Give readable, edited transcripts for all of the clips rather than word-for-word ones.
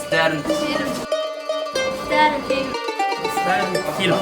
Istärin. Film. Istärin film. Istärin film.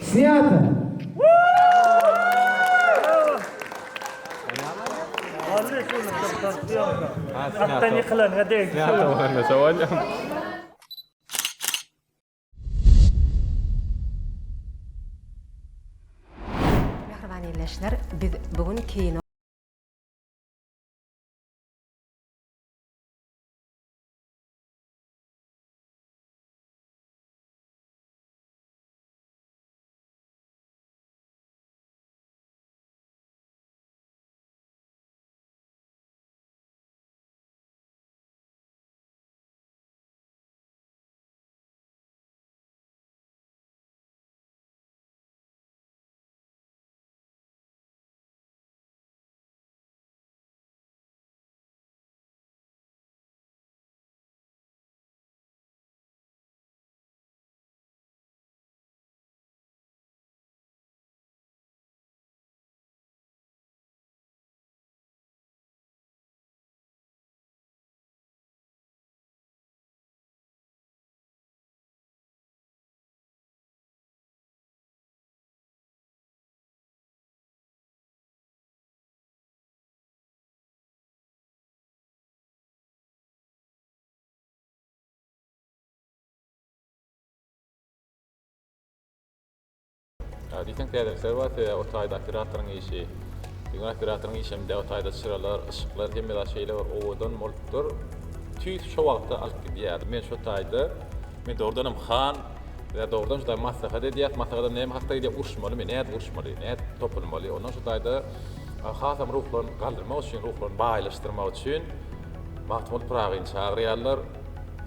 Snýato! Atdan ýykylanyňa degdi. Mähriban ildeşler, biz bu gün kino. Diýseň täzelikler bar, sebäbi o taýda operatoryň işi, diňe operatoryň işem däl, o taýda çyralar, yşyklar hemme zat şeýle bir owadan bolupdyr. Tüýs şo wagta alyp gidýär. Men şo taýda, men dogrudanam han, ýa dogrudan şu taýda maslahat edýäs, maslahatam näme hakda gidýär, uruşmalymy, nädip uruşmaly, nädip topulmaly. Ondan şo taýda hasam ruhlaryny galdyrmak üçin, ruhlaryny baýlaşdyrmak üçin Magtymguly Pyragyny çagyrýarlar.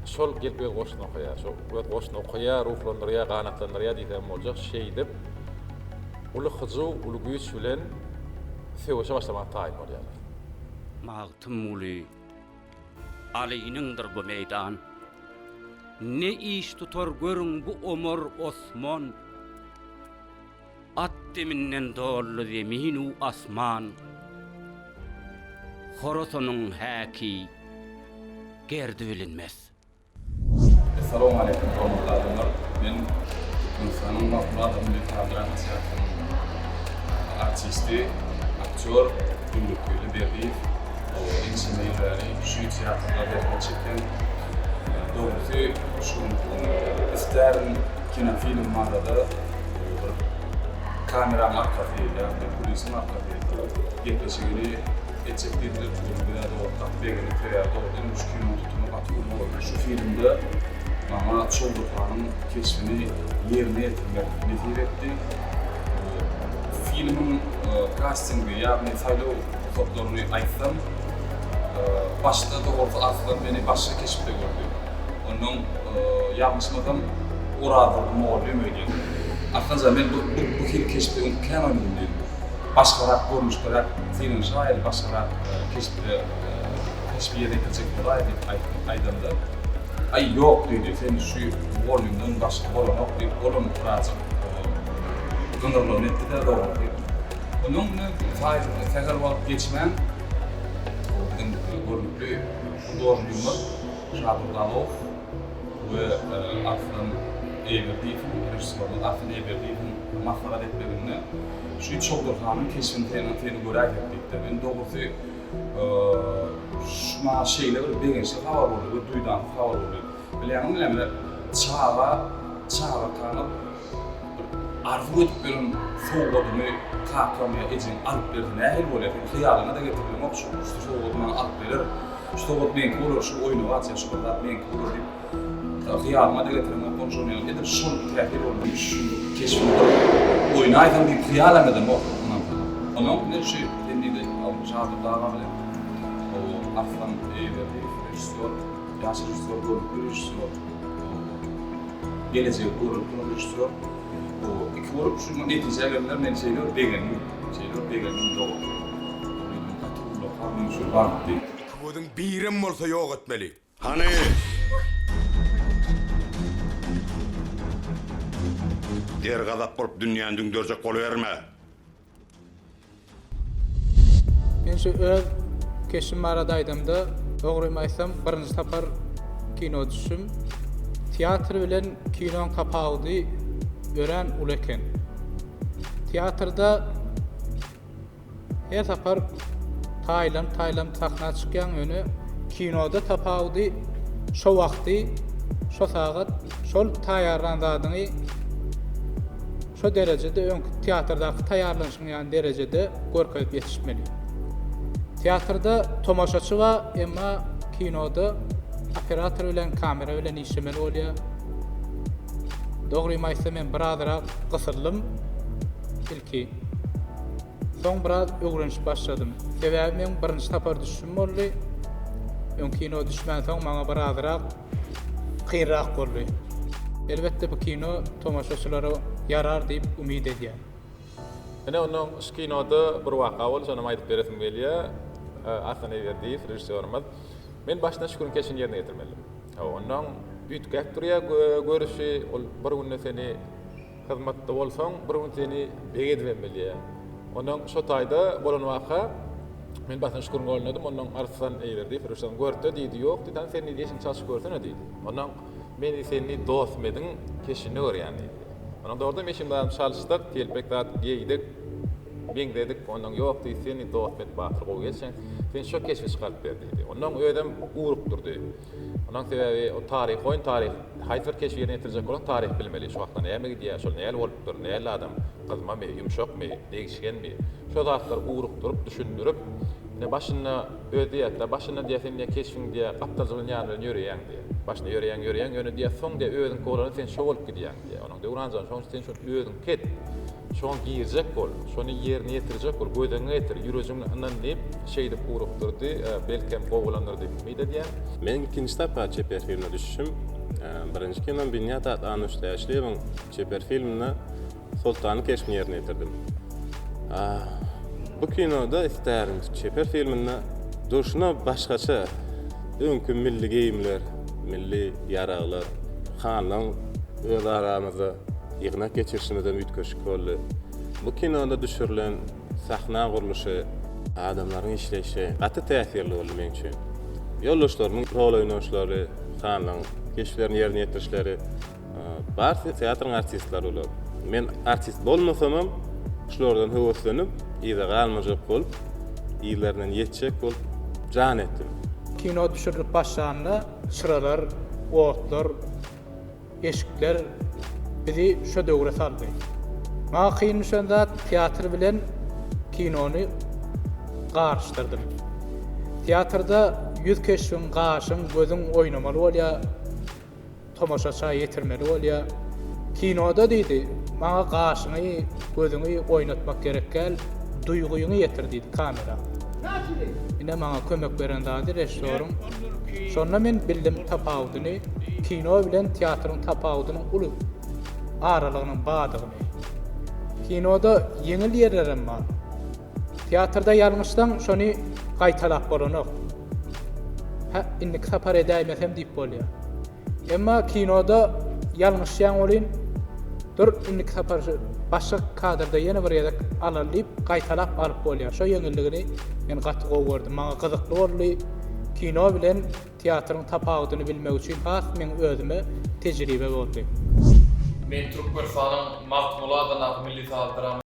Şol gelip öz goşgusyny okaýar. Şol öz goşgusyny okaýar, ruhlandyrýar, ganatlandyrýar diýsem boljak. Şeýdip, uly hyjuw, uly güýç bilen söweşe başlamaga taýyn bolýarlar. Magtymguly, Alynyňdyr bu meýdan. Ne iş tutar görüň bu Omar, Osman. At deminden doldy zemin-u asman. Horasanyň häki gerdi bilinmez. Essalawmaleýkum hormatly adamlar. Men Türkmenistanyň Magtymguly Ata milli saz drama teatrynyň artisti, aktýor Döwletgeldi Berdiýew. Ençeme ýyl bäri şu teatrda zähmet çekýän. Dogrusy şu günki gün Istärin kinofilm barada bir kameranyň arkasy, ýagny kulisiň arkasy gepleşigini etjek diýdiler. Şu gün biz dogry gaty begendik, sebäbi dogrudan hem şu kinony tutumy gaty uly boldy. Şu filmde maňa Çowdur hanyň keşbini ýerine ýetirmek nesip etdi. Filmiň kastingi, ýagny saýlaw pursatlaryny aýtsam, başda dogrusy Arslan meni başga keşpde gördi. Onnoň ýalňyşmasam Orazdurdy mugallym öýdýän. Arslanjan men bu bu hili keşpde öň kän oýnadym diýdim. Başgarak görnüşderäk synanyşaýaly başgarak keşpde keşbi ýerine ýetirjek bolaý diýip aýdamda Aý ýok diýdi sen şu mugallymdan başga bolanok diýip olam birazjyk gyňyrlygyny etdi-de dogrusy. Onnoň sähel wagt geçmän biziň görnükli hudožnigimiz Şadurdy Alow we Arslan Eýeberdiýewiň, režissýorymyz Arslan Eýeberdiýewiň maslahat etmeginde şu Çowdur hanyň keşbini seni seni göräýsek diýipdir. Men dogrusy şu maňa şeýle bir begençli habar boldy, bir duýdansyz habar boldy. Bilýäňizmi näme, çaga çagakaňyz bir. arzuw edip ýören sowgadyňy kakaň ýa ejeň alyp berse nähili bolýar? Sen hyýalyňa-da getirip bileňok şu şu sowgady maňa alyp berer, şu sowgat meňki bolar, şu oýnawaç ýa şu bir zat meňki bolar diýip hyýalyňa-da getireňok. Ony şonuň ýaly edil şol täsir boldy. Şu keşbini bir oýnaýsam diýip hyýalam edemok ynansaňyz. Onsoň ine şu sen diýdi Şadurdy aga bilen Arslan Eýeberdiýew režissýor, ýaş režissýor, görnükli režissýor. Gelejegi görülip duran režissýor. O iki bolup şu netijä geldiler. Men şeýle bir begendim. Şeýle bir begendim dogrusy. Ol gaty ullakan meň üçin bagtdy. Iki gözüň birem bolsa ýok etmeli. Hany? Dergazap bolup dünýäni düňderjek boluberme. Men şu öz keşbim barada aýdamda, dogrymy aýtsam, birinji sapar kino düşüşim. Teatr bilen kinoň tapawudy örän uly eken. Teatrda her sapar taýlanyp-taýlanyp sahna çykýaň, ýöne kinoda tapawudy şo wagty, şo sagat şol taýýarlan zadyňy Şo derejede öňki teatrdaky taýýarlanyşyň ýaly derejede görkezip ýetişmeli. Teatrda tomaşaçy bar, emma kinoda operator bilen, kamera bilen işlemeli bolýar. Dogrymy aýtsam men birazrak gysyldym ilki. Soň biraz öwrenişip başladym. Sebäbi meň birinji sapar düşüşim boldy. Öň kino düşmänsoň maňa birazrak kynrak boldy. Elbetde bu kino tomaşaçylara ýarar diýip umyt edýän. Ine onnoň şu kinoda bir waka boldy şonam aýdyp beresim gelýär. Arslan Eýberdiýew režissýorymyz. Men başynda Şüküriň keşbini ýerine ýetirmelidim. Onnoň üýtgäp durýar görüşi, ol bir günde seni Hyzmatda bolsaň, bir gün seni beg edibem bilýär. Ondan şo taýda bolan waka, men basyn Şüküriň golundadym, ondan Arslan eýerdi, Firuşdan görde diýdi, ýok diýdi, hany sen diýdi, eşigiňi çalşyp görsene diýdi. Ondan men diýdi, seni diýdi, Dostmediň keşbinde görýän diýdi. Ondan dogrudan eşigimizi zadyny çalyşdyk, telpek zat geýdik, meňzedik, ondan ýok diýdi, sen diýdi, Dostmet batyr gowy gelşiň, sen şo keşbi çykaryp ber diýdi. Ondan özem ugrukdyrdy. Onuň sebäbi o taryhy oýun taryh haýsy bir keşbi ýerine ýetirjek bolsaň taryhy bilmeli. Şu wagtda näme gidýär, şol näl bolupdyr, näl adam, gyzmamy, ýumşakmy, degişgenmi. Şo zatlary ugrukdyryp, düşündirip, ine başynda özi diýýär-de, başynda diýýär sen diýýär keşbiň diýýär gapdaljy bilen ýany bilen ýöreýäň diýýär. Başynda ýöreýäň, ýöreýäň, ýöne diýýär soň diýýär özüňki bolanda sen şo bolup gidýäň diýýär. Onuň Döwranjan şonuň üçin sen şony özüňki et. Şoňa girjek bol, şony ýerine ýetirjek bol, göz öňüňe getir, ýürejiň bilen ynan diýip, şeýdip ugrukdyrdy. Belkem, gowulandyr diýip umyt edýän. Meniň ikinji sapar çeper filme düşüşim. Birinji kinom Binýat atly Anuş Täşliýewiň çeper filminde Soltanyň keşbini ýerine ýetirdim. Bu kinoda Istärin çeper filminde durşuna başgaça öňki milli geýimler, milli ýaraglar, hanlaň öz aramyzda Ýygnak geçirişimizem üýtgeşik boldy. Bu kinoda düşürilen sahna gurluşy, adamlaryň işleýşi gaty täsirli boldy meň üçin. Ýoldaşlarymyň rol oýnaýyşlary, hanlaň keşplerini ýerine ýetirişleri, barysy teatryň artistleri bular. Men artist bolmasamam, şulardan höweslenip, yza galmajak bolup, yzlaryndan ýetjek bolup jan etdim. Kino düşürilip başlanda çyralar, otlar Eşikler bizi şo döwre saldy. Maňa kyn düşen zat teatr bilen kinony garyşdyrdym. Teatrda ýüz keşbiň, gaşyň, gözüň oýnamaly bolýar, tomaşaça ýetirmeli bolýar. Kinoda diýdi, maňa gaşyňy, gözüňi oýnatmak gerek däl, duýgyňy ýetir diýdi kamera. Ine maňa kömek beren zady režissýoryň. Şonda men bildim tapawudyny, kino bilen teatryň tapawudynyň uly aralygynyň bardygyny. Kinoda ýeňil ýerlerem bar. Teatrda ýalňyşsaň şony gaýtalap bolanok. Hä, indiki sapar edäýmesem diýip bolýar. Emma kinoda ýalňyşýaň welin, dur indiki sapar şu başga kadrda ýene bir gezek alaly diýip gaýtalap alyp bolýar. Şo ýeňilligini men gaty gowy gördüm. Maňa gyzykly boldy. Kino bilen teatryň tapawudyny bilmek üçin has meň özüme tejribe boldy. Men Türkmenistanyň Magtymguly adyndaky milli saz drama.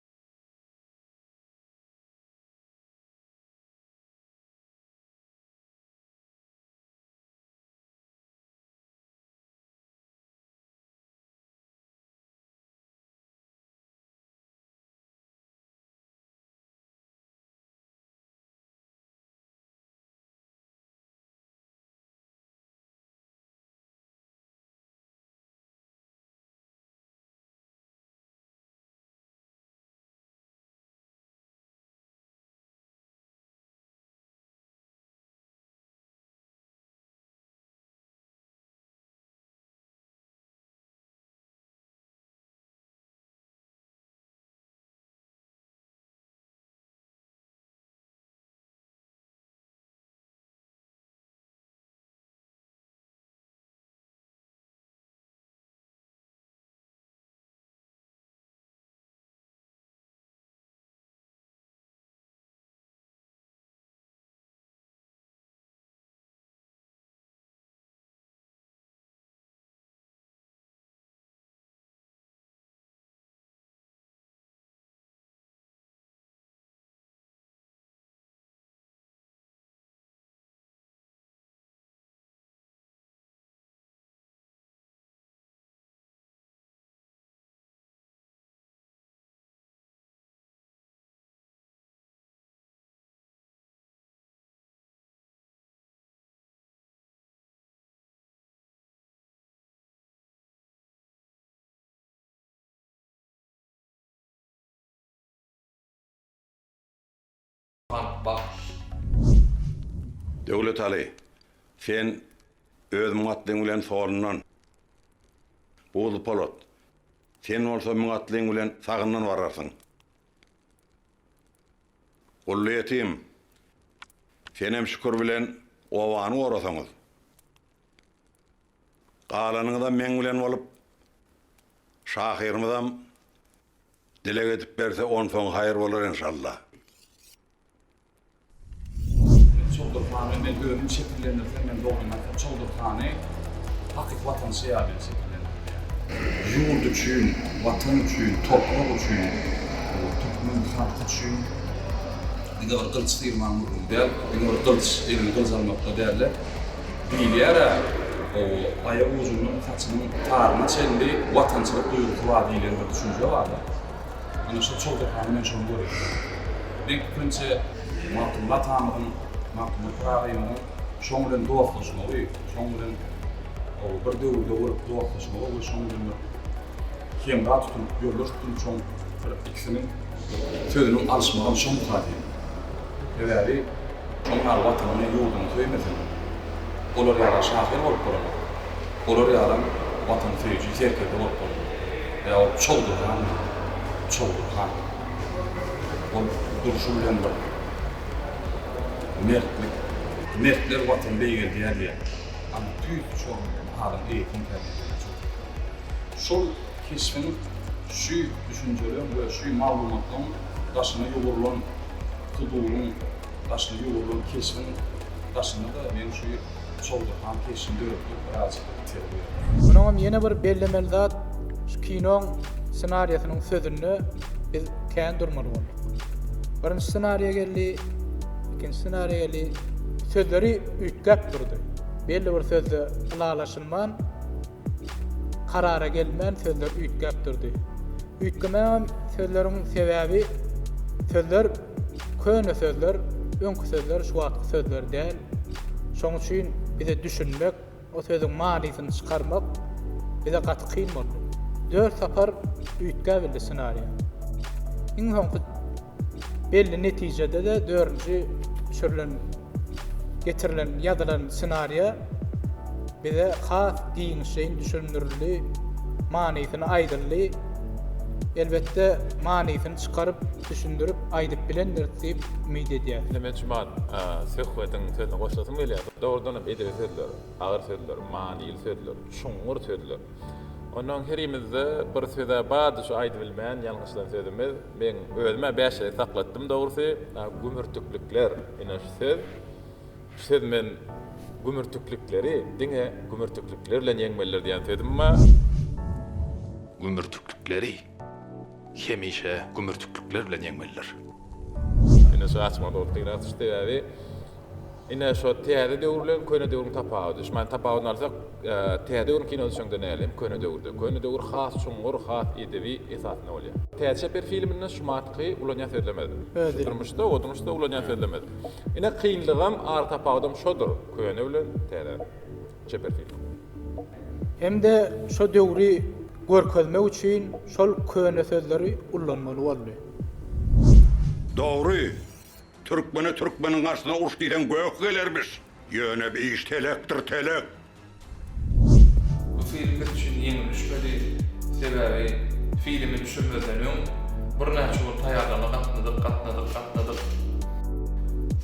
Bagt. Döwletaly, sen öz müň atlyň bilen solundan, Buzly Polat, sen bolsa müň atlyň bilen sagyndan bararsyň. Gully ýetim, senem Şükür bilen obany gorasaňyz. Galanyňyzam meň bilen bolup, şahyrymyzam dileg edip berse onsoň haýyr bolar enşalla. Men Çowdur hany men özüm şekillendirsem men dogrymy aýtsam Çowdur hany hakyky watançy ýaly şekillendirilýär. Ýurt üçin, watan üçin, toprak üçin, türkmen halky üçin diňe bir gylyç syrmaň gürrüňi däl, diňe bir gylyç, eliňe gylyç almakda däl-de, diýilýär-ä, aýak ujundan saçynyň taryna çenli watançylyk duýgusy bar diýlen bir düşünje bar-da. Ana şol Çowdur hany men şony görýän. Meň pikirimçe, Magtymguly atamyzyň, Magtymguly Pyragymyzyň şoň bilen dostlaşmagy, şoň bilen bir döwürde bolup dostlaşmagy we şoň bilen bir hemra tutunyp, ýoldaş tutunyp şoň bir ikisiniň sözüniň alyşmagam şoňka diýen. Sebäbi şoň ýaly watanyny, ýurduny söýmeseň, olar ýalam şahyr bolup bolanok. Olar ýalam watansöýüji serkerde bolup bolanok. Ýa ol Çowdur han diýip. Çowdur han. Ol durşy bilen bir mertlik. Mertler watany beýgeldýär diýýär. Ana tüýs şol adyň eýesinikä diýýär Çowdur han. Şol keşbiň şu düşünjeleň we şu maglumatlaň daşyna ýugrulan suduryň daşyna ýugrulan keşbiň daşynda-da men şu Çowdur han keşbini döretmek birazjyk itergi berdi. Munuňam ýene bir bellemeli zat, şu kinoň ssenariýasynyň sözünde biz kän durmaly bolduk. Birinji ssenariýa geldi, ikinji ssenariýa geldi, sözleri üýtgäp durdy. Belli bir sözde ylalaşylman, Karara gelmän sözler üýtgäp durdy. Üýtgemegem sözleriň sebäbi sözler köne sözler, öňki sözler şu wagtky sözler däl. Şoň üçin bize düşünmek, o sözüň manysyny çykarmak bize gaty kyn boldy. Dört sapar üýtgäbildi ssenariýa. Iň soňky Belli netijede-de dördünji düşürilen, getirilen, ýazylan ssenariýa bize has giňişleýin düşündirildi, manysyny aýdyldy. Elbetde, manysyny çykaryp, düşündirip aýdyp bilendiris diýip umyt edýäris. Indi men şumat söhbediň sözüne goşulasym gelýär. Dogrudan hem edebi sözler, agyr sözler, manyly sözler, çuňňur sözler. Onnoň herimizde bir söz-ä bardy şu aýdybilmän ýalňyşlan sözümiz. Meň özüm-ä bäş gezek saklatdym dogrusy. Gümürtiklikler, ine şu söz. Şu söz men gümürtiklikleri diňe gümürtiklikler bilen ýeňmelidir diýen sözüm bar. Gümürtiklikleri hemişe gümürtiklikler bilen ýeňmelidir. Ine şu açmak dogry kynrak şu sebäbi Ine şo täze döwür bilen köne döwrüň tapawudy. Şu many tapawudyny alsak, täze döwrüň kino düşeňde näle hem köne döwürde. Köne döwür has çuňňur, has edebi esasynda bolýar. Täze çeper filminde şu matky ulanýan sözlemez. Şu durmuşda, o durmuşda ulanýan sözlemez. Ine kynlygam, ara tapawudam şodur köne bilen täze çeper film. Hem-de şo döwri görkezmek üçin şol köne sözleri ullanmaly boldy. Dogry, Türkmene türkmeniň garşysyna uruş diýseň gök gelermiş. Ýöne bi iş telekdir telek. Bu film biz üçin ýeňil düşmedi. Sebäbi filmi düşürmezden öň birnäçe gün taýýarlygyna gatnadyk, gatnadyk, gatnadyk.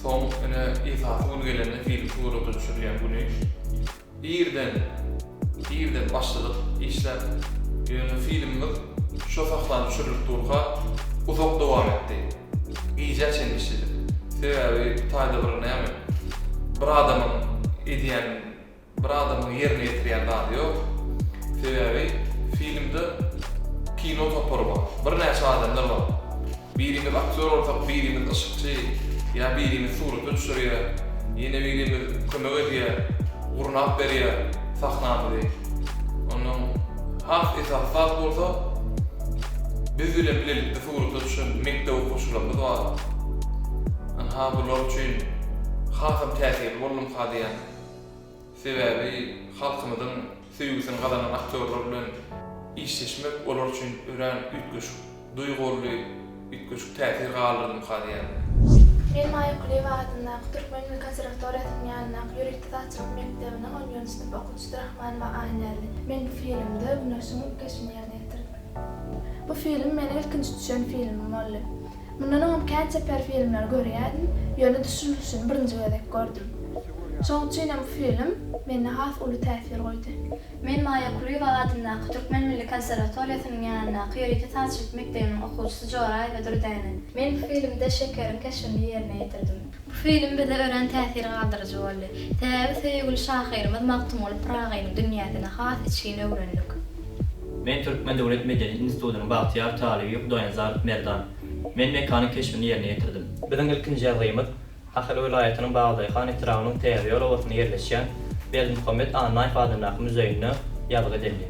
Soň ine esasy gün gelende film surata düşürilýän güni Irden, irden başladyk işläp. Ýöne filmimiz şo sahna düşürilip durka uzak dowam etdi. Gijä çenli işledik. Sebäbi bu taýda bir näme, bir adamyň edýän, bir adamyň ýerine ýetirýän zady ýok. Sebäbi filmde kino topary bar. Birnäçe adamlar bar. Birimiz aktýor bolsak, birimiz yşykçy, ýa birimiz surata düşürýär, ýene birimiz kömek edýär, gurnap berýär sahnamyzy. Ondan has esasy zat bolsa, biz bilen bilelikde surata düşen mekdep okuwçylarymyz bar. Ynha, bular üçin hasam täsirli boldumka diýýän. Sebäbi halkymyzyň söýgüsini gazanan aktýorlar bilen işleşmek olar üçin örän üýtgeşik duýgy boldy, üýtgeşik täsir galdyrdymyka diýýän. Men Maýa Kulyýewa adyndaky Türkmen milli konserwatoriýasynyň ýanyndaky ýörite sazçylyk mekdebiniň on birinji synp okuwçysy Rahmanowa Aýnäzi. Men bu filmde Güneşiň keşbini ýerine ýetirdim. Bu film meniň ilkinji düşen filmim boldy. Mundan öňem kän çeper filmleri görýärdim, ýöne düşünilişini birinji gezek gördüm. Şonuň üçinem bu film mende has uly täsir goýdy. Men Maýa Kulyýewa adyndaky Türkmen milli konserwatoriýasynyň ýanyndaky ýörite sazçylyk mekdebiniň okuwçysy Joraýewa Dürdäne. Men bu filmde Şekeriň keşbini ýerine ýetirdim. Bu film bize örän täsir galdyryjy boldy. Sebäbi söýgüli şahyrymyz Magtymguly Pyragynyň dünýäsini has içgin öwrendik. Men Türkmen döwlet medeniýet institutynyň bagtyýar talyby Hudaýnazarow Merdan. Men Mekanyň keşbini ýerine ýetirdim. Biziň ilkinji ýazgymyz Ahal welaýatynyň Bagdaýhan etrabynyň Täzeýol obasynda ýerleşýän Berdimuhamet Annaýew adyndaky muzeýinde ýazgy edildi.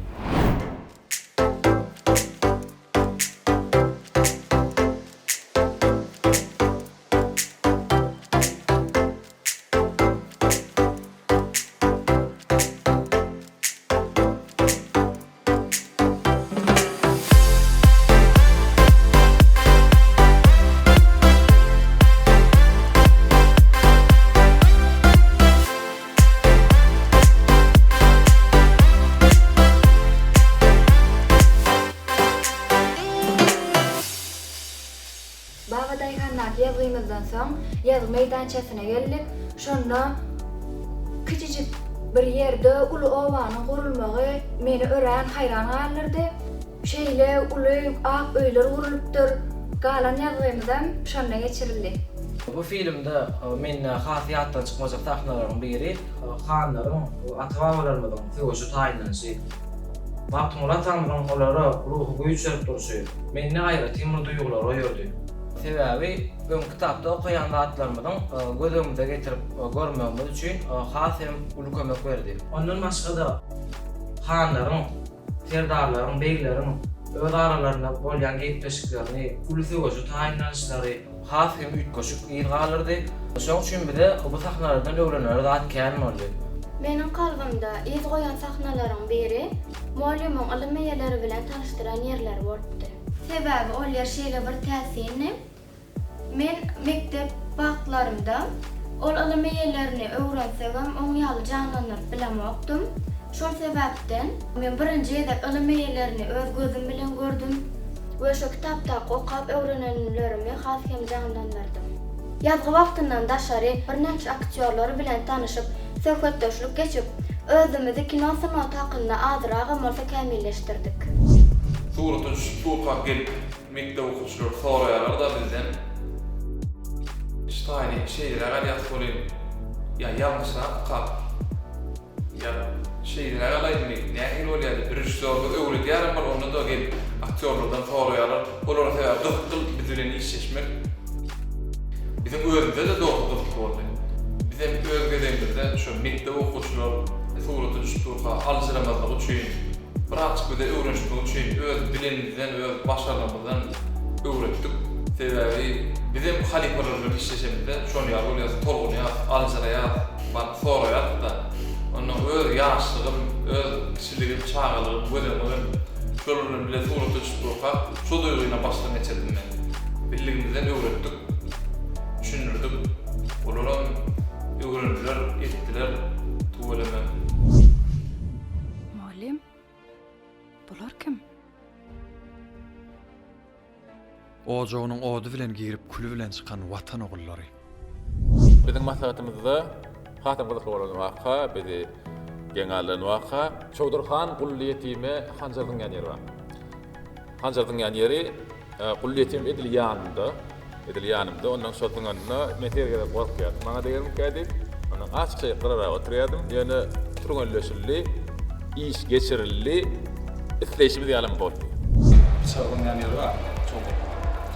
Babadaýhandaky ýazgymyzdan soň ýazgy meýdançasyna geldik. Şonda kiçijik bir ýerde uly obanyň gurulmagy meni örän haýran galdyrdy. Şeýle uly ak öýler gurlupdyr. Galan ýazgymyzam şonda geçirildi. Bu filmde mende has ýatdan çykmajak sahnalaryň biri hanlaryň we ata-babalarymyzyň söweşe taýynlanyşy. Magtymguly atamyzyň olara ruhy güýç berip durşy mende aýratyn bir duýgulary oýardy. Sebäbi öň kitapda okaýan zatlarymyzyň göz öňümize getirip görmegimiz üçin has hem uly kömek berdi. Ondan başga-da hanlaryň, serdarlaryň, begleriň öz aralarynda bolýan gepleşiklerini, uly söweşe taýynlanyşlary has hem üýtgeşik yz galdyrdy. Şonuň üçin bize bu sahnalardan öwrenere zat kän boldy. Meniň kalbymda yz goýan sahnalaryň biri mugallymyň ylym eýeleri bilen tanyşdyran ýerleri bolupdy. Sebäbi ol ýer şeýle bir täsindi. Men mekdep wagtlarymda ol ylym eýelerini öwrensegem oň ýaly janlandyryp bilemokdym. Şol sebäpden men birinji gezek ylym eýelerini öz gözüm bilen gördüm we şo kitapdaky okap öwrenenlerimi has hem janlandyrdym. Ýazgy wagtyndan daşary birnäçe aktýorlar bilen tanyşyp, söhbetdeşlik geçip, özümizi kino sungaty hakynda azyragam bolsa kämilleşdirdik. Surata düşüp durkak gelip mekdep okuwçylary soraýarlar-da bizden. Şu taýyny şeýleräk alýas welin, ýa ýalňyşrak okap, ýa şeýleräk alaýynmy, nähili bolýar diýip, režissýorymyz öwredýärem bir, onda-da gelip aktýorlardan soraýarlar. Olara sebäbi gyzykly biz bilen işleşmek. Biziň özümize-de dogry gyzykly boldy. Bizem öz gezegimizde şo mekdep okuwçylar surata düşüp durka aljyramazlygy üçin, birazjyk bize öwrenişmek üçin öz bilenimizden, öz başarnygymyzdan öwretdik. Sebäbi bizem halypalar bilen işleşemizde şony ýaly bolýarys, tolgunýarys, aljyraýarys, baryp soraýarys-da. Onnoň öz ýaşlygym, öz kiçiligim, çagalygym göz öňüme gelip, şolar bilen bile surata düşüp durkak, şo duýgyny başdan geçirdim men. Bildigimizden öwretdik, düşündirdik. Olaram öwrendiler, etdiler, tüweleme. Mugallym, bular kim? Ojagynyň ody bilen girip küli bilen çykan Watan ogullary. Biziň maslahatymyzda hasam gyzykly bolan waka, bizi geň galdyran waka. Çowdur han Gully ýetime hanjar zyňýan ýeri bar. Hanjar zyňýan ýeri Gully ýetim edil ýanynda. Edil ýanymda, ondan şo zyňanda men her gezek gorkýardym, maňa degermikä diýip. Ondan azajyk gyrarak oturýardym. Ýöne türgenleşildi, iş geçirildi, isleýşimiz ýalam boldy. Pyçagy zyňýan ýeri bar, çowdur.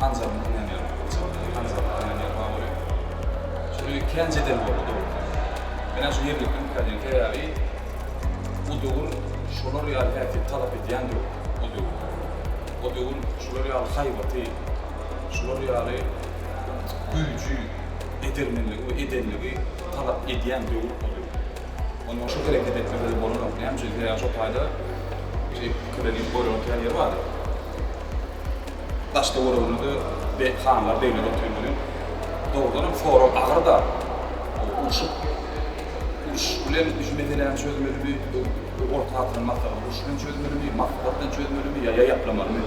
Hanjaryny zyňýan ýeri bar, pyçagy däl, hanjaryny zyňýan ýeri bar welin, şony kän jedel boldy dogrusy. Men-ä şu ýerliklimika diýen, sebäbi o döwür şolar ýaly häsiýet talap edýän döwür, o döwür. O döwür şular ýaly haýbaty, şular ýaly güýji, edermenligi we edenligi talap edýän döwür o döwür. Onda şu hereket etmese-de bolanok. Näme üçin? Sebäbi şo taýda şeýdip pikirlenip görülen kän ýeri bardy. Daş-töwereginde-de hanlar, begler otyryn welin. Dogrudanam sorag agyr-da. Urşup, uruş bilen şu meseläni çözmelimi, orta atylan maslahat uruş bilen çözmelimi, maslahat bilen çözmelimi ýa ýaýaplamalymy?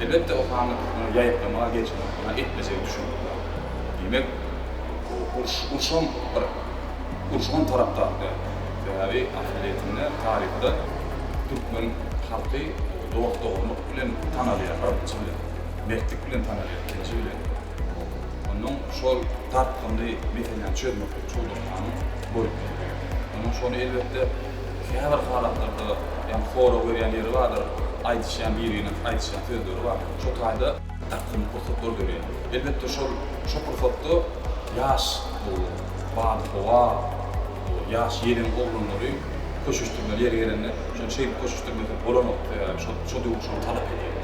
Elbetde, o hanlar türkmenleri ýaýaplamaga gelşenok, ýa etmejegi düşünip bar. Diýmek, uruş, urşam bir, urşuňam tarapdary däl. Sebäbi aslyýetinde, taryhda türkmen halky dost-doganlyk bilen tanalýar, birinji bilen, mertlik bilen tanalýar, ikinji bilen. Onnoň şol dartgynly meseläni çözmeklik Çowdur hanyň boýnuna düşýär. Onnoň şony elbetde käbir halatlarda ýagny sorag berýän ýeri bardyr, aýdyşýan biriniň aýdyşýan sözleri bar. Şo taýda dartgynly pursatlar döreýär. Elbetde şol şo pursatda ýaş badyhowa ýaş ýeleň oglanlary köşeşdirmeli ýeri gelende şony şeýdip köşeşdirmese bolanok sebäbi şo şo döwür şony talap edýär.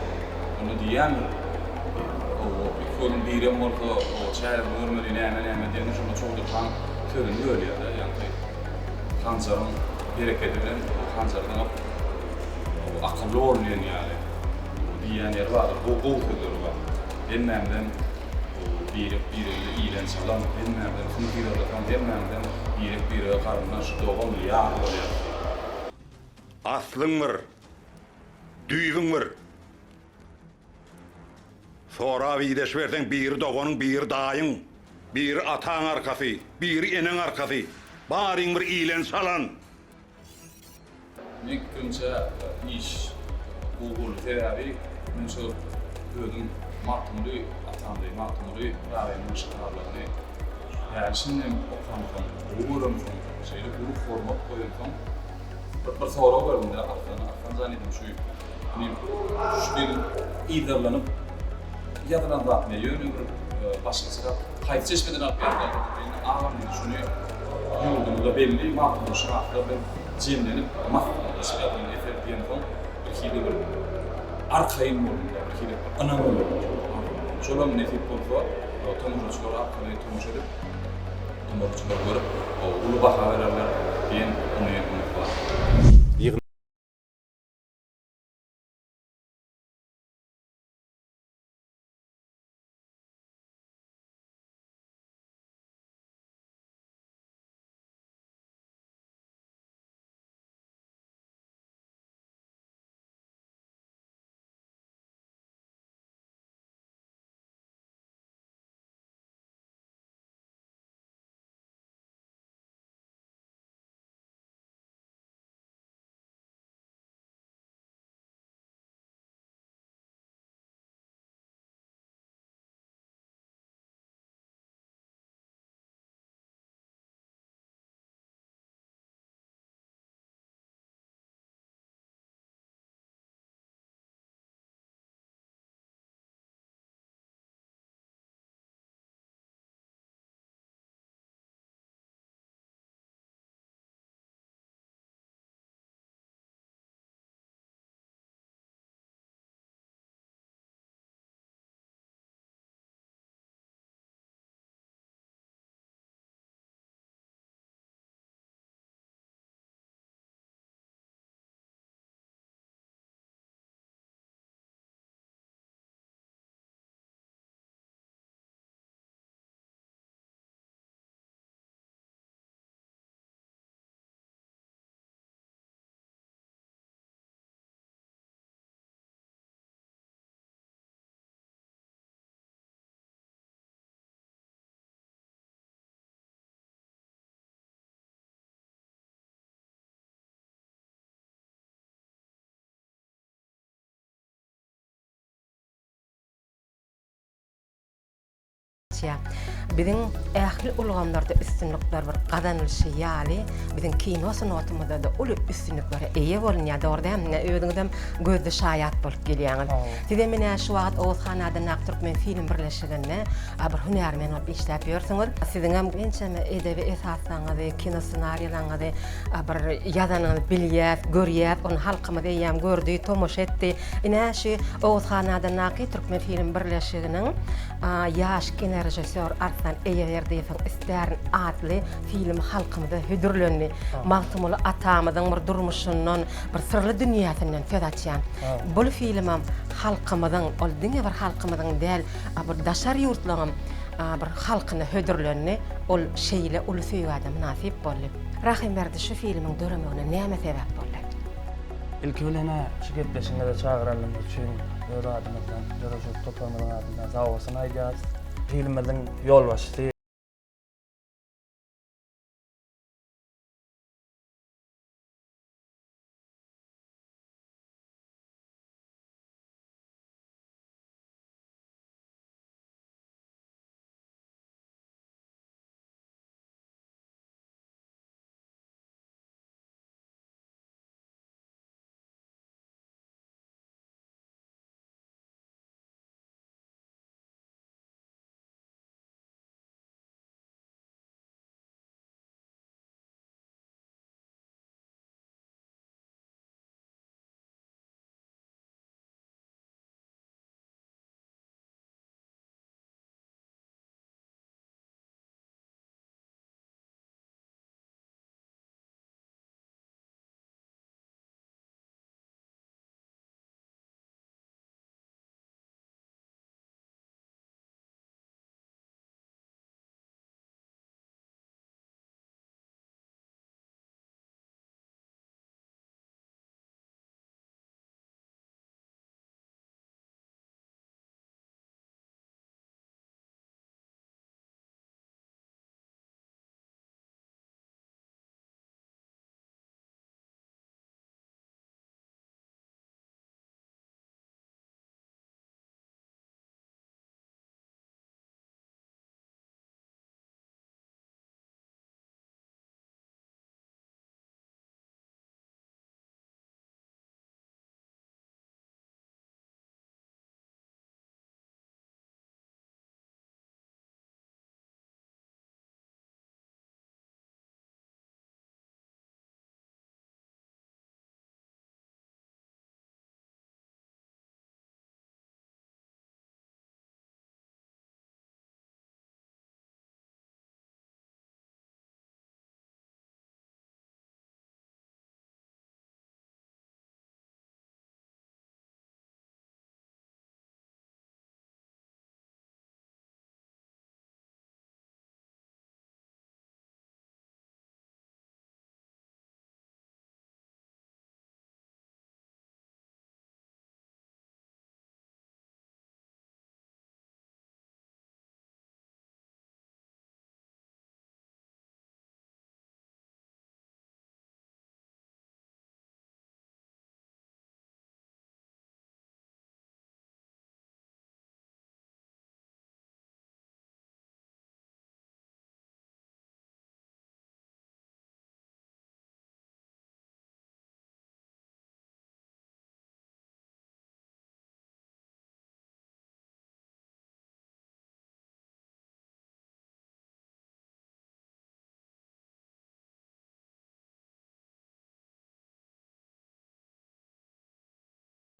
Onda diýýändir. Owo, iki gözüň birem bolsa, owo, çäresini görmeli, näme-näme diýende, şonda Çowdur han sözüni bölýär-de, ýaňky hanjaryň herekedi bilen, owo, hanjary zyňyp, owo, akylly bol diýen ýaly, owo, diýýän ýeri bardyr. Gowy, gowy sözleri bar. Hemmämizem, owo, birek-biregi iýlen-çalan, hemmämizem süňk yzarlasaň, hemmämizem birek-birege garyndaş, dogan, ýar bolýarys diýip. Aslyň bir, düýbüň bir. Sorap ideşiberseň biri doganyň, biri daýyň, biri ataň arkasy, biri eneň arkasy, baryň bir iýlen-çalan. Meň pikirimçe iş gowy boldy sebäbi men şol özüm Magtymguly atamdy Magtymguly Pyragynyň şygarlaryny häli şindem okamsoň gowy göremsoň şeýle uly hormat goýamsoň bir bir sorag berdimde Arslana Arslan jan diýdim şu Men şu dil yzarlanyp ýazylan zatmy ýa ýöne bir başgaçarak haýsy çeşmeden alyp ýazylan zat diýende agam diýdi şuny ýurdumyzda belli magtymgulyşynaslar bilen jemlenip maslahatlaşyp ýazylan eser diýensoň birhili bir arkaýyn boldum-da birhili bir ynam döredi. Şolam nesip bolsa tomaşaçylar arkaly tomaşa edip tomaşaçylar görüp uly baha bererler diýen umyt bar. Geçýär. Biziň ähli ulgamlarda üstünlikler bir gazanylyşy ýaly, biziň kino sungatymyzda-da uly üstünliklere eýe bolunýar, dogry dälmi? Ine, özüňizem gözli şaýat bolup gelýäňiz. Sizem ine şu wagt Oguz han adyndaky Türkmen film birleşiginde bir hünärmen bolup işläp ýörsüňiz. Siziňem ençeme edebi esaslaryňyzy, kino ssenariýalaryňyzy bir ýazanyňyzy bilýäs, görýäs. Ony halkymyz eýýäm gördi, tomaşa etdi. Ine, şu Oguz han adyndaky Türkmen film birleşiginiň Ýaş kinorežissýor. Arslan Eýeberdiýewiň Istärin atly filmi halkymyza hödürlendi. Magtymguly atamyzyň bir durmuşyndan, bir syrly dünýäsinden söz açýan. Bul filmem halkymyzyň, ol diňe bir halkymyzyň däl, bir daşary ýurtlaryňam bir halkyna hödürlendi. Ol şeýle uly söýgä-de mynasyp boldy. Rahymberdi şu filmiň döremegine näme sebäp boldy? Ilki bilen-ä şu gepleşigimize çagyranlygyňyz üçin öz adymyzdan, döredijilik toparymyzyň adyndan sagbolsun aýdýarys. Filmimiziň ýolbaşçysy.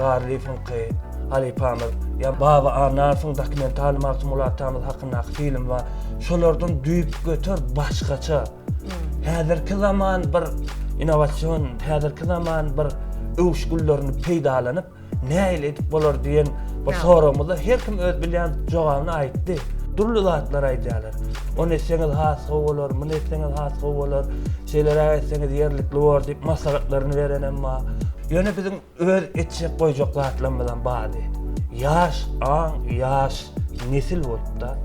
Garlyýewiňki halypamyz, ýa Baba Annaýewiň dokumental Magtymguly atamyz hakyndaky filmi bar. Şolardan düýpgöter başgaça. Häzirki zaman bir innowasion, häzirki zaman bir öwüşginlerini peýdalanyp, nähili edip bolar diýen bir soragymyza her kim öz bilýän jogabyny aýtdy. Dürli zatlar aýdýarlar. Ony etseňiz has gowy bolar, muny etseňiz has gowy bolar, şeýleräk etseňiz ýerlikli bolar diýip maslahatlaryny berenem bar. Ýöne biziň öz etjek goýjak zatlarymyzam bardy. Ýaş aň, ýaş nesil bolupda.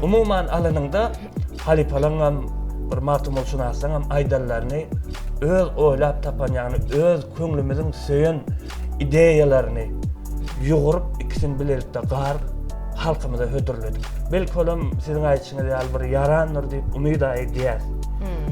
Umuman alanyňda halypalaryňam bir Magtymgulyşynaslaryňam aýdanlaryny öz oýlap tapan, ýagny öz köňlümiziň söýen ideýalaryny ýugrup, ikisini bilelikde garyp, halkymyza hödürledik. Belki olam siziň aýdyşyňyz ýaly bir ýarandyr diýip umyda edýäs.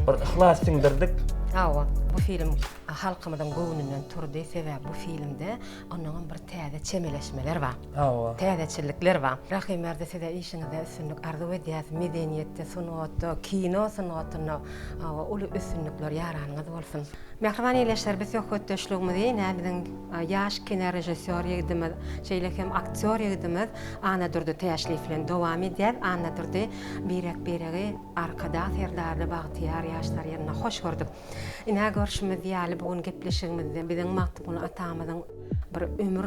Bir yhlas siňdirdik. Hawa, bu film halkymyzyň göwnünden turdy, sebäbi bu filmde onnoňam bir täze çemeleşmeler bar. Hawa. Täzeçillikler bar. Rahymberdi size işiňizde üstünlik arzuw edýäs. Medeniýetde, sungatda, kino sungatynda hawa uly üstünlikler ýaranyňyz bolsun. Mähriban ildeşler biz söhbetdeşligimizi ine biziň. ýaş kinorežissýor ýigidimiz, şeýle hem aktýor ýigidimiz Annadurdy Täşliýew bilen dowam edýäs. Annadurdy, birek-biregi Arkadag Serdarly bagtyýar ýaşlar ýylynda hoş gördük. Ine, görşümiz ýaly, bu gün gepleşigimizde biziň Magtymguly atamyzyň bir ömür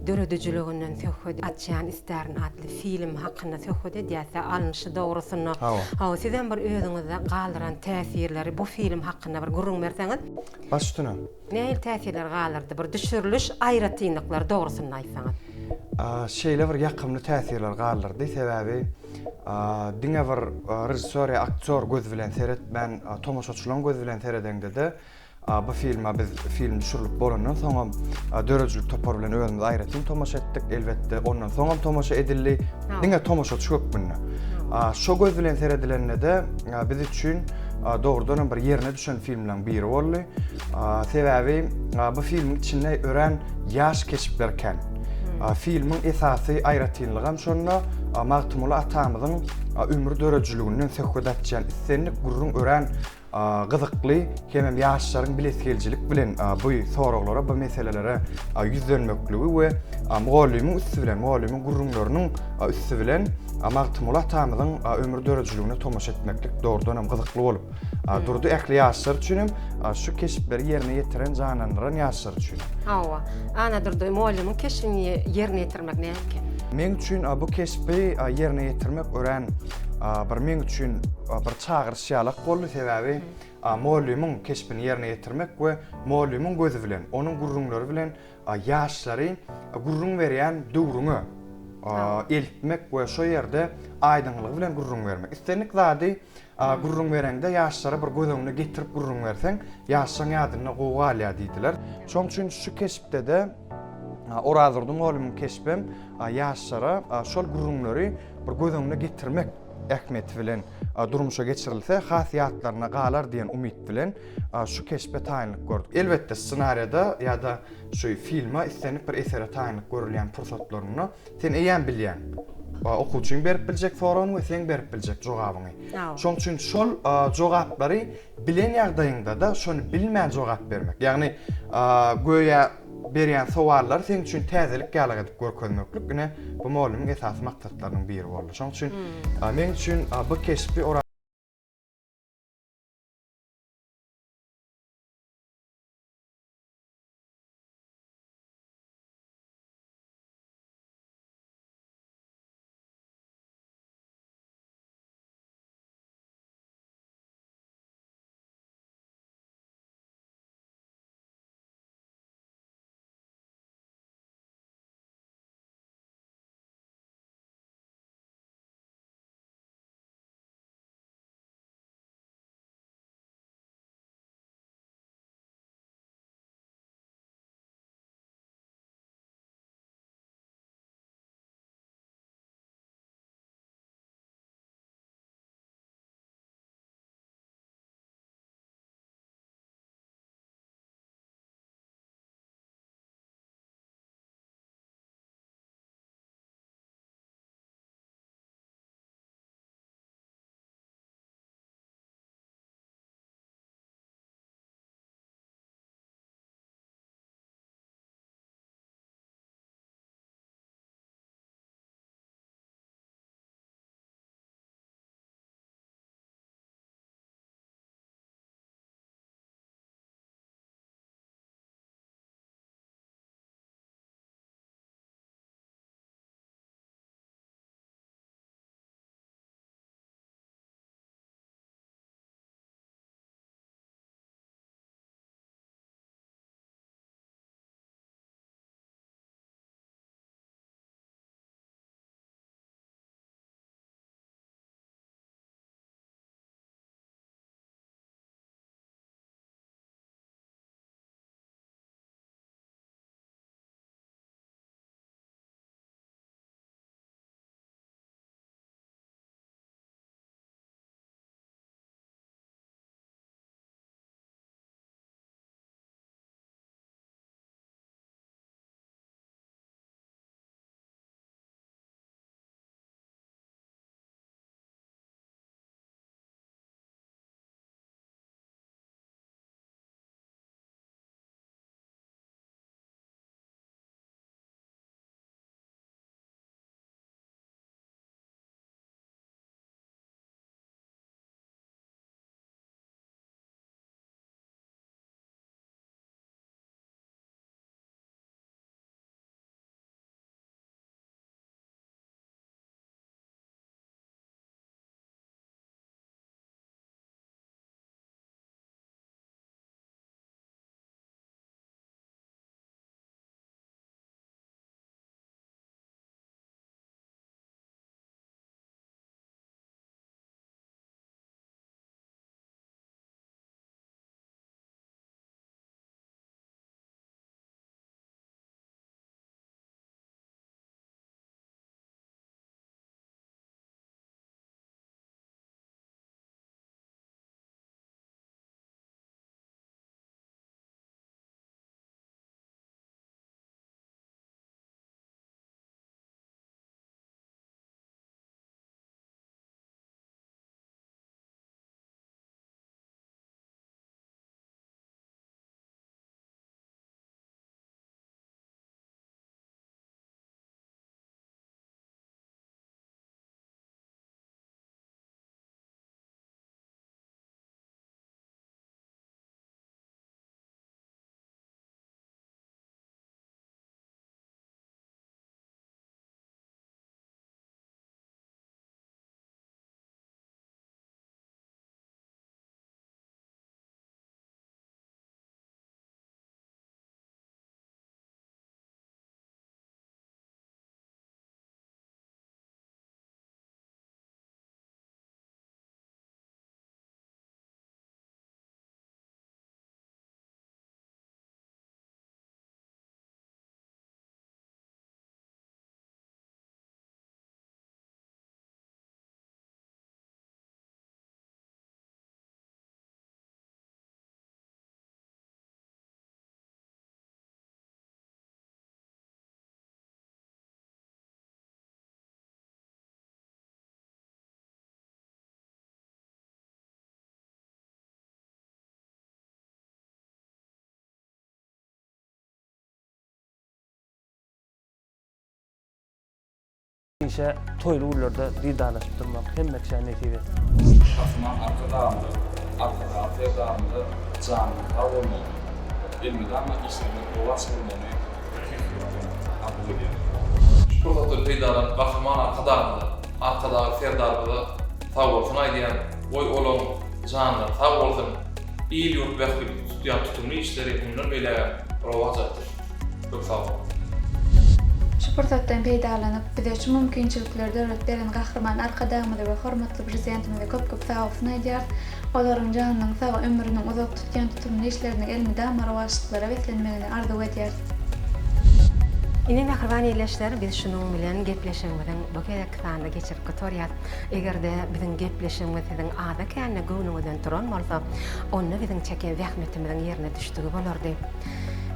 döredijiliginden söhbet açýan Istärin atly film hakynda söhbet edýäs-de, alnyşy dogrusynda. Hawa, sizem bir özüňizde galdyran täsirleri bu film hakynda bir gürrüň berseňiz. Baş üstüne. Nähili täsirler galdyrdy? Bir düşüriliş aýratynlyklary dogrusynda aýtsaňyz. Şeýle bir ýakymly täsirler galdyrdy, sebäbi diňe bir režissýor ýa aktýor gözi bilen seretmän, tomaşaçylaryň gözi bilen seredeňde-de, bu filme biz film düşürilip bolandan soňam döredijilik topary bilen özümiz aýratyn tomaşa etdik. Elbetde, ondan soňam tomaşa edildi. Diňe tomaşaçy hökmünde. Şo göz bilen seredilende-de biz üçin dogrudanam bir ýerine düşen filmleriň biri boldy. Sebäbi bu filmiň içinde örän ýaş keşpler kän. Filmiň esasy aýratynlygam şonda Magtymguly atamyzyň ömür döredijiliginden söhbet açýan islendik gürrüň örän gyzykly hemem ýaşlaryň bilesigelijilik bilen bu soraglara, bu meselelere ýüzlenmekligi we mugallymyň üsti bilen, mugallymyň gürrüňleriniň üsti bilen Magtymguly atamyzyň ömür döredijiligine tomaşa etmeklik dogrudan hem gyzykly bolup durdy. Ähli ýaşlar üçin hem şu keşpleri ýerine ýetiren, janlandyran ýaşlar üçin hem. Hawa. Annadurdy mugallymyň keşbini ýerine ýetirmek näme eken? Meň üçin bu keşbi ýerine ýetirmek örän bir meň üçin bir çagyryş ýalak boldy, sebäbi mugallymyň keşbini ýerine ýetirmek we mugallymyň gözi bilen, onuň gürrüňleri bilen ýaşlary gürrüň berýän döwrüňe eltmek we şo ýerde aýdyňlygy bilen gürrüň bermek. Islendik zady gürrüň bereňde ýaşlara bir göz öňüne getirip gürrüň berseň, ýaşlaryň ýadynda gowy galýar diýdiler. Şonuň üçin şu keşpde-de Orazdurdy mugallymyň keşbem ýaşlara şol gürrüňleri bir göz öňüne getirmek ähmiýeti bilen durmuşa geçirilse has ýatlarynda galar diýen umyt bilen şu keşbe taýynlyk gördük. Elbetde ssenariýada ýa-da şu filme islendik bir esere taýynlyk görülýän pursatlarynda sen eýýäm bilýäň okuwçyň berip biljek soragyny we seň berip biljek jogabyňy. Şonuň üçin şol jogaplary bilen ýagdaýyňda-da şony bilmän jogap bermek. Ýagny göýä berýän sowallary seň üçin täzelik ýalak edip görkezmeklik ine bu mugallymyň esasy maksatlarynyň biri boldy. Şonuň üçin meň üçin bu keşbi Hemişe toýly günlerde didarlaşyp durmak hemme kişä nesip etsin. Gahryman Arkadagymyza, Arkadagly Serdarymyza janynyň sag bolmagyny, elmydama işleriniň rowaç bolmagyny tüýs ýürekden arzuw edýärin. Şu pursatdan peýdalanyp Gahryman Arkadagymyza, Arkadagly Serdarymyza sagbolsun aýdýan, goý olaň janlary sag bolsun, il-ýurt bähbitli tutýan tutumly işleri mundan beýlägem rowaç alsyn. Köp sag boluň. Şu pursatdan peýdalanyp, bize şu mümkinçilikleri döredip beren Gahryman Arkadagymyza we hormatly Prezidentimize köp-köp sagbolsun aýdýarys. Olaryň janynyň sag, ömrüniň uzak, tutýan tutumly işleriniň elmydama rowaçlyklara beslenmegini arzuw edýäris. Ine mähriban ildeşler biz şunuň bilen gepleşigimiziň bu gezekki sanyny geçirip gutarýas. Eger-de biziň gepleşigimiz siziň azda-kände göwnüňizden turan bolsa, onda biziň çeken zähmetimiziň ýerine düşdügi bolardy.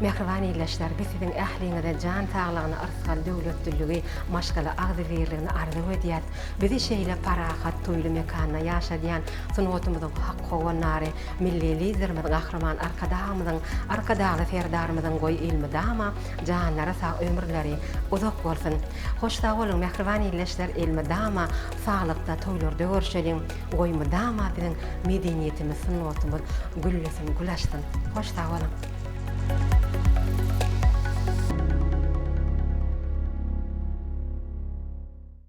Mähriban ildeşler, biz siziň ähliňize jan saglygyny, yrsgal-döwletliligi, maşgala agzybirligini arzuw edýäs. Bizi şeýle parahat, toýly mekanda ýaşadýan sungatymyzyň hak howandary, Milli Liderimiz Gahryman Arkadagymyzyň, Arkadagly Serdarymyzyň goý elmydama janlary sag, ömürleri uzak bolsun! Hoş sag boluň, mähriban ildeşler, elmydama saglykda, toýlarda görşeliň! Goý mydama biziň medeniýetimiz, sungatymyz güllesin, gül açsyn! Hoş sag boluň!